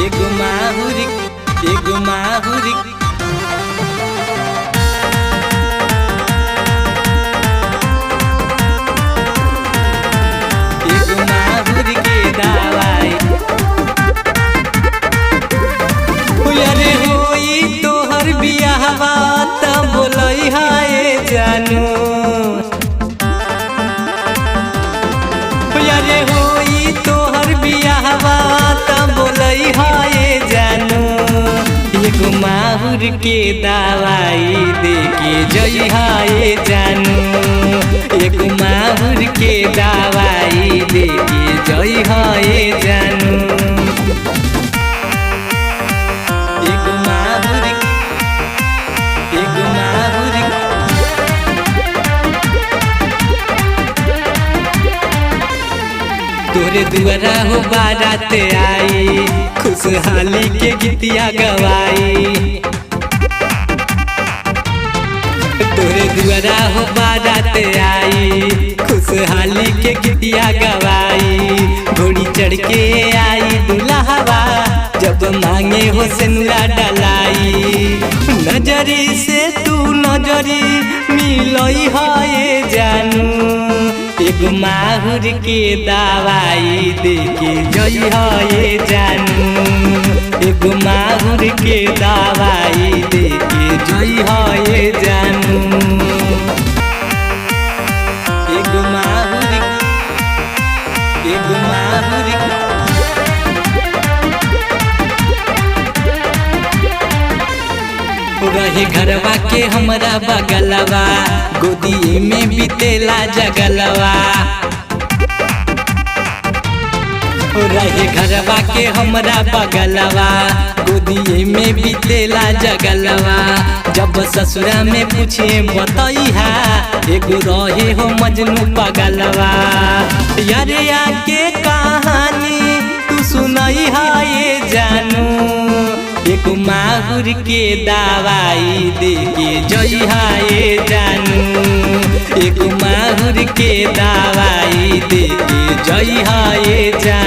एगो माहुर, एगो माहुर। एगो माहुर के दवाई। अरे होई तोहर बियाहवा त बोलई हाय जानू। अरे होई तोहर बियाहवा त बोलई हाय जानू। एगो माहुर के दवाई दे के जई हाय जानू। एगो माहुर के दवाई दे के जई हाय जानू। एगो माहुर, एगो माहुर। तोरे दुआरा हो बारात आई, खुशहाली के गीतिया गवाई। तोरे दुआरा हो बारात आई, खुशहाली के गीतिया गवाई। घोड़ी चढ़ के आई दुल्हवा, जब मांगे हो सेनुरा डलाई। नजरी से तू नजरी मिलई है जानू। एगो माहुर के दवाई दे के जई है जानू। एगो माहुर के दवाई दे के जई है जानू। एगो माहुर, एगो माहुर। रहे घरवा के हमरा बगलवा, गोदी में बीतेला जगलवा। रहे घरवा के हमरा बगलवा, गोदी में बीतेला जगलवा। जब ससुरा में पूछे बतैहा, एगो रहे हो मजनू पगलवा। यारे आके कहानी तू सुनई है जानू। एगो माहुर के दवाई दे के जई हाय जानू। एगो माहुर के दवाई दे के जई हाय जानू।